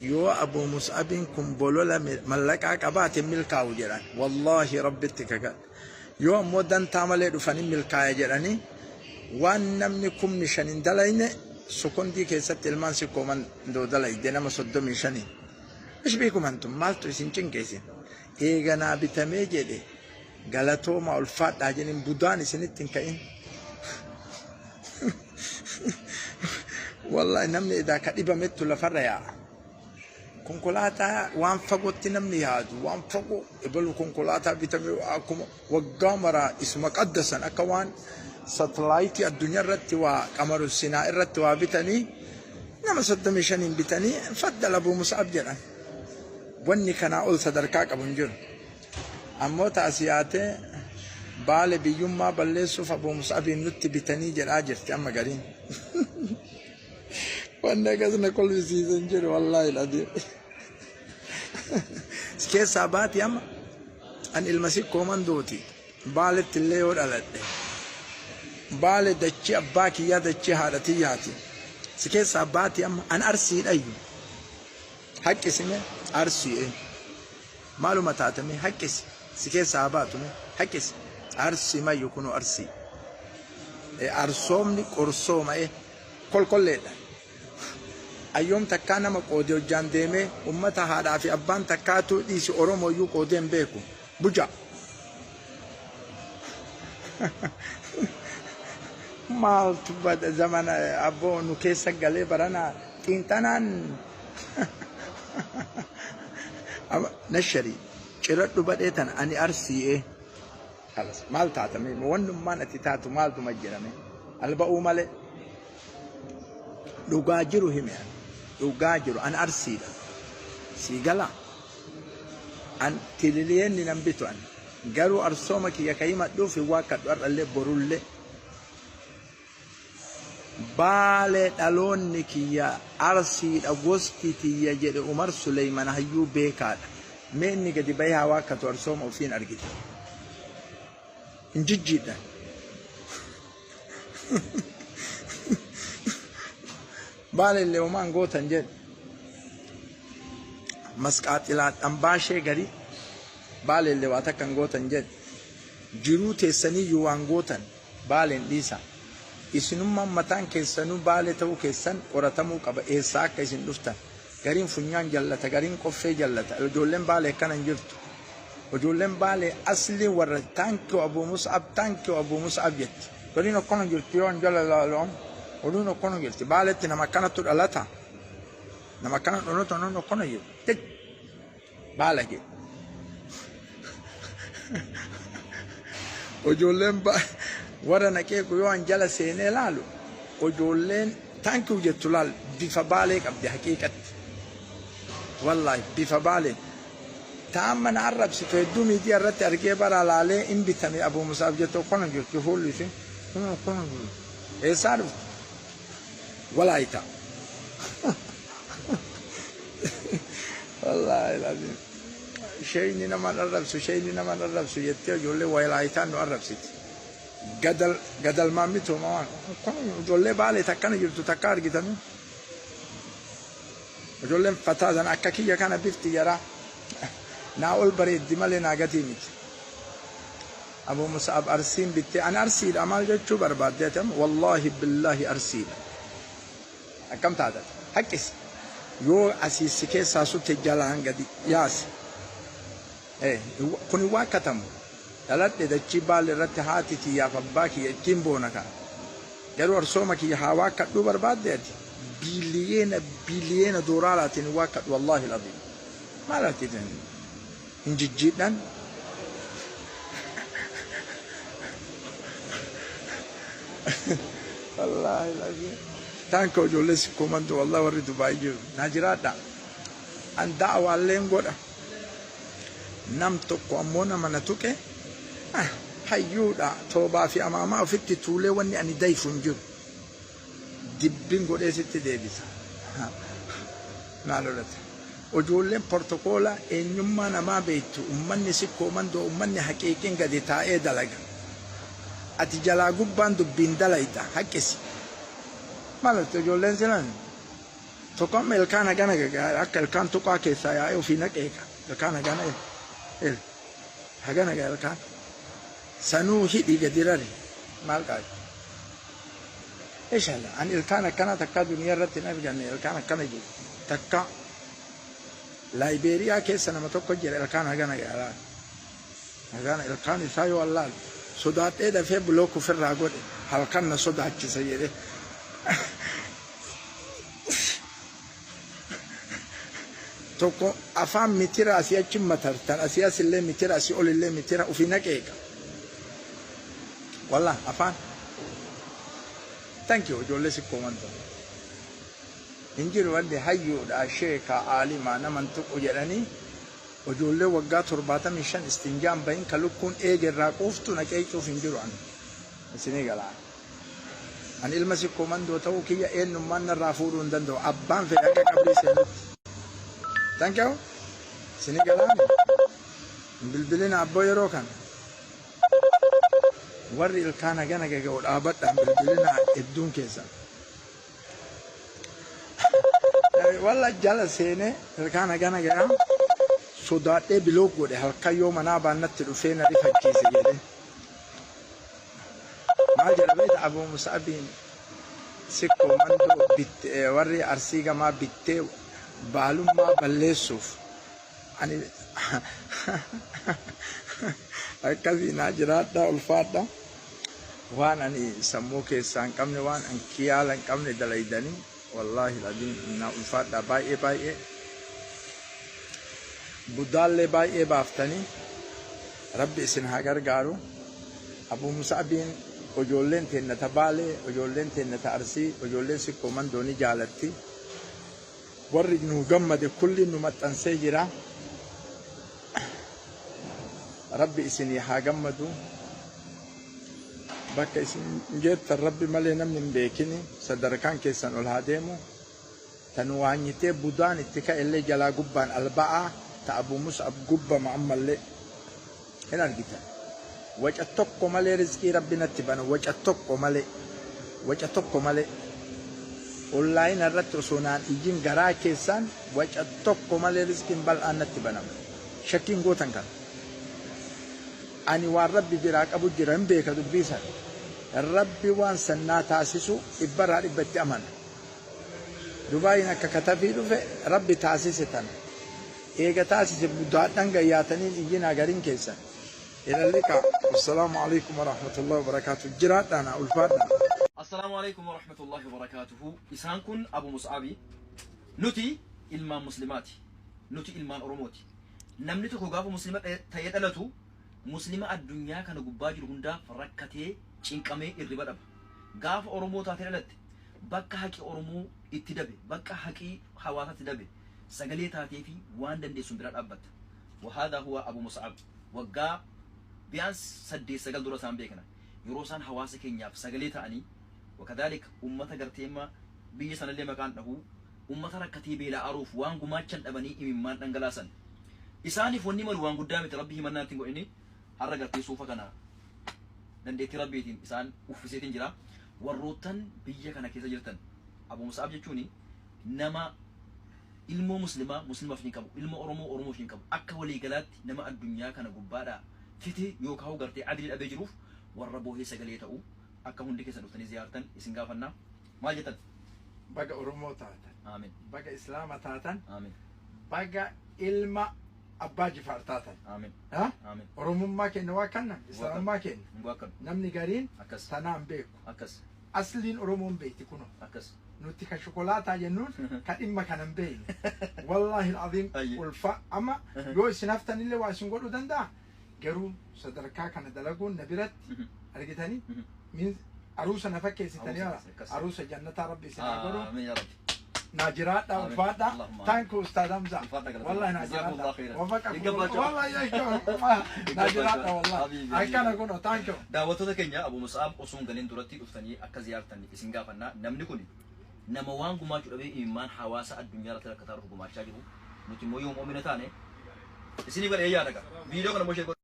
Yoo Abuu Mus'abiin kun bolola mallaqaa qabaate milkaa'u jedhan. Wallaahi Rabbitti kakadha. Yoo ammoo dantaa malee dhufanii milkaa'e jedhanii waan namni kumni shan hin dalayne sokondii keessatti ilmaan sikkoo mandoo dalayde nama 35. Ish beekumantu maaltu isin cinqe isin. Eega naa bitamee jedhe galatoomaa ulfaadhaa jedhin budaan isinitti hin ka'in. Wallahi namni edaa ka dhibamettu lafarra yaa'a. Konkolaataa waan fagootti namni yaadu waan fagoo ebalu konkolaataa bitame akkuma waggaa maraa isuma qaddasan akka waan satalaayitii addunyaa irratti waa qamaru sinaa irratti waa bitanii nama 35 bitanii faddala Abuu Mus'ab jedhan. Wanni kanaa ol sadarkaa qabu hin jiru. Ammoo taasiyaatee Baale biyyummaa balleessuuf Abuu Mus'abiin nutti bitanii jedhaa jirti amma gariin. Wanni akkas na kolfisiise hin jiru wallaahi ladii. Keessaa baati amma an ilma sikkoo mandooti Baaletti illee yoo dhaladhe. Baale dachii abbaa kiyyaa dachii haadha tiyyaati. Si keessaa baati amma an arsiidhayyu. Haqqisime arsii. Maaluma taate mee haqqisi si keessaa haa baatu mee haqqisi arsii mayyu kunoo arsii e arsoomni qorsooma e kolkolleedha ayyoom takkaa nama qoode hojjaan deemee ummata haadhaa fi abbaan takkaatuu dhiisi oromooyyuu qoodee hin beeku buja maaltu bada zamana abboo nu keessa galee barana xiinxanaan Nashari ciradhu badhee tana ani arsii'ee kalas maal taata mee wannummaan ati taatu maaltuma jedhame alba'uu malee dhugaa jiru hime ani dhugaa jiru an arsiidha sii galaa an tililiyeenni nan bitu an garuu arsooma kiyya ka himadhuuf hin waakkadhu har'allee borullee Baale dhaloonni kiyya Arsiidha gosti tiyya jedhe Umar Suleyman hayyuu beekaadha. Mee inni gadi bahee haa waakkatu arsooma ofiin argita. Hin jijjiidhan. Baale illee homaan gootan jedhe. Masqaaxilaa dhambaashee garii. Baale illee waa takka hin gootan jedhe. Jiruu teessaniyyuu waan gootan. Baaleen dhiisaa. Isinummaan mataan keessanuu Baalee ta'uu keessan qoratamuu qaba. Eessaa akka isin dhuftan. Gariin funyaan jallata, gariin qoffee jallata. Ijoolleen Baalee akkana hin jirtu. Ijoolleen Baalee asliin warra thank you Abu Mus'ab, thank you Abu Mus'ab jetti. Gariin akkana jirti yoo an jala laalu amma. Gariin akkana jirti. Baaleetti nama akkanattu dhalata. Nama akkana dhalata nama akkana jiru. Baalage. Ijoolleen warra naqeequ yoo an jala seenee laalu ijoolleen thank you jettu laal bifa baalee qabdi haqiiqatti. Wallaahi bifa baalee. Ta amma na arrabsitu hedduu miidiyaa irratti argee bara laalee in bitame Abuu Musaaf jettu akkana jirti fuulli ishee. Akkana jirti. Eessaa dhufte? Walaayita. Wallaahi laziim. Sheeyni nama arrabsu sheeyni nama arrabsu jettee ijoollee walaayitaan nu arrabsiti. Gadal gadal maammitu waan ijoollee baalee takkana jirtu takka argitanii. Ijoolleen fataa sana akka kiyya kana bifti jaraa naa ol bareeddi malee naa gatii miti. Abu Mus'ab Arsiin bittee ani Arsiidha maal jechuu barbaadde ati amma wallaahi billaahi Arsiidha. Akkam taata haqqisi yoo asii si keessaa sutte jalaan gadi yaasi. Kun hin waakkatamu. Dhaladhe dachii baale irratti haati tiyyaaf abbaa kiyya ittiin boona kana. Garuu arsooma kiyya haa waakkadhuu barbaadde ati biiliyeena biiliyeena dooraalaatiin hin waakkadhu wallaahi laziim. Maal ati hin jijjiidhan. Wallaahi laziim. Taanka ijoollee si komantu wallaahi warri Dubaay jiru. Naa jiraadha. An da'awaalleen godha. Nam tokko ammoo nama na tuqe hayyuudha toobaa fi amaamaa ofitti tuulee wanni ani dayfu hin jiru. Dibbin godhee sitti deebisa. Naa lolata. Ijoolleen portokoola eenyummaa namaa beektu ummanni sikkoo mandoo ummanni haqiiqiin gadi taa'ee dalaga. Ati jalaa gubbaan dubbiin dalayda haqqisi. Maal ijoolleen silan? Tokko amma ilkaan hagana gagaa akka ilkaan tuqaa keessaa yaa'ee ofii naqeeqa. Ilkaan hagana il hagana gaa ilkaan. Sanuu hidhii gadi rari maal qaadi. Inshallah an ilkaan akkana takka duniyaa irratti hin arganne, ilkaan akkana jiru takka. Laayibeeriyaa keessa nama tokko jira, ilkaan hagana gaa hagana ilkaan isaa yoo allaal sodaadhee dafee block ofirraa godhe, halkan na sodaachisa jedhe. Tokko afaan mitira asii achi matartan, asii as illee mitira, asii ol illee mitira, ofii naqeeqa. Wallah afaan. Thank you, ijoollee Sikkoo Mandoo. Hin jiru wanti hayyuudha, sheeka, aalimaa naman tuqu jedhanii ijoollee waggaa 75 istinjaan bahin ka lukkuun eege irraa quuftu na qeecuuf hin jiru ani. Isinii galaa. Ani ilma Sikkoo Mandoo ta'uu kiyya eenyummaan narraa fuudhuu hin danda'u. Abbaan fedhe akka qabrii seenutti. Thank you. Isinii galaani. Hin bilbilina abboo yeroo kana. Warri ilkaan hagana gaga'u dhaabadhaan bilbilina hedduun keessan. Walla jala seenee ilkaan hagana gahaa sodaadhee block godhe, halkan yoo manaa baannatti dhufee na rifachiise jedhee. Maal jedha beekta? Abuu Musaabiin Sikkoo Mandoo bitte, warri Arsii gamaa bittee baalummaa balleessuuf. Ani akkasii naa jiraadha, ulfaadha. Waan ani sammuu keessaa hin qabne, waan an kiyaala hin qabne dalaydanii, wallaahi ladiin naa ulfaadha baay'ee baay'ee. Budaallee baay'ee baaftanii, Rabbi isin haa gargaaru. Abuu Musaabiin ijoolleen teenna ta Baalee, ijoolleen teenna ta Arsii, ijoolleen Sikkoo Mandoo ni jaalatti. Warri nu gammade kulli nu maxxansee jira. Rabbi isinii haa gammadu. Bakka isin geettan Rabbi malee namni hin beekini, sadarkaan keessan ol haa deemu. Tan waanyitee budaan itti ka'ellee jalaa gubbaan alba'aa ta Abuu Mus'ab gubbama ammallee hin argitan. Waca tokko malee rizqii Rabbi natti bana, waca tokko malee, waca tokko malee. Onlaayina irratti osoo naan iyyin garaa keessaan waca tokko malee rizqiin bal'aan natti banama. Shakkiin gootan kana. Ani waan Rabbi biraa qabu jira, hin beeka dubbii sana. Rabbi waan san naa taasisu dhibbarraa dhibba itti amana. Dubaayin akka katafii dhufe Rabbi taasise tana. Eega taasise budaadhan gayyaataniin iyyinaa gariin keessan. Ila liqaa. Wassalaamu alaikum warahmatullahi wabarakaatu. Jiraadhaa naa ulfaadhaa. Assalaamu alaikum warahmatullahi wabarakaatuhu. Isaan kun Abu Mus'aabi. Nuti ilmaan Muslimaati. Nuti ilmaan Oromooti. Namni tokko gaafa Muslima ta'ee dhalatu, Muslima addunyaa kana gubbaa jiru hundaaf rakkatee cinqamee irriba dhaba. Gaafa Oromoo taatee dhalatte, bakka haqi Oromoo itti dabe, bakka haqii hawaasaatti dabe, sagalee taatee fi waan dandeessuun bira dhaabbatta. Wahaadaa huwa Abu Mus'ab. Waggaa biyaans 8 9 dura isaan beekna. Yeroo isaan hawaasa keenyaaf sagalee ta'anii, wakadhaalik ummata garteemma biyya sanallee maqaan dhahuu, ummata rakkatee beela'aruuf waan gumaachan dhabanii imimmaan dhangalaasan. Isaaniif wanni malu waan guddaa miti, Rabbi himannaa ittiin godhini har'a gartee suufa kana dandeettii Rabbiitiin isaan uffiseetiin jira. Warroottan biyya kana keessa jirtan, Abu Mus'ab jechuun nama ilmoo Muslimaa Muslimaaf hin qabu, ilma Oromoo Oromoof hin qabu, akka waliigalaatti nama addunyaa kana gubbaadhaa fiti yookaan gartee adilii dhabee jiruuf warra boohee sagalee ta'u akka hundi keessan dhuftanii ziyaartan isin gaafannaa. Maal jettan? Baga Oromoo taatan. Aamin. Baga Islaama taatan. Aamin. Baga ilma Abbaa Jifaar taatan. Aamin. Ha? Aamin. Oromummaa keenya waa kanna, Islaamummaa keenya. Hin akkam. Namni gariin Akkas. tanaan beeku. Akkas. Asliin Oromoon beekti kuno. Akkas. Nuti ka shokolaataa jennuun ka dhimma kana hin beekne. Wallaahi al'aziim Ayye. ulfa amma yoo isin haftanillee waa isin godhuu danda'a. Garuu sadarkaa kana dalaguun na biratti argitanii min aruusa na fakkeessitanii Aruusa, akkas. aruusa jannataa Rabbi isin haa godhu. Aamin yaa Rabbi. Naa jiraadha, Aamin. ulfaadha. Allahumma Thank you, Ustaz Hamza. Ulfaadha, galatooma. Wallahi naa Jazakumullah jiraadha. khairan. Wafaqakum. Hin gabbachuu. Wallahi jechuun naa jiraadha wallahi. Habiibi, Akkana habiibi. kuno, thank you. Daawwattoota keenya, Abu Mus'ab osoo hin galin duratti dhuftanii akka ziyaartan isin gaafanna. Namni kun nama waan gumaachuu dhabee imimmaan hawaasa addunyaa irratti rakkataa dhufu gumaachaa jiru. Nuti immoo yoo mu'mina taane isinii godhee yaada qaba. Viidiyoo kana immoo share.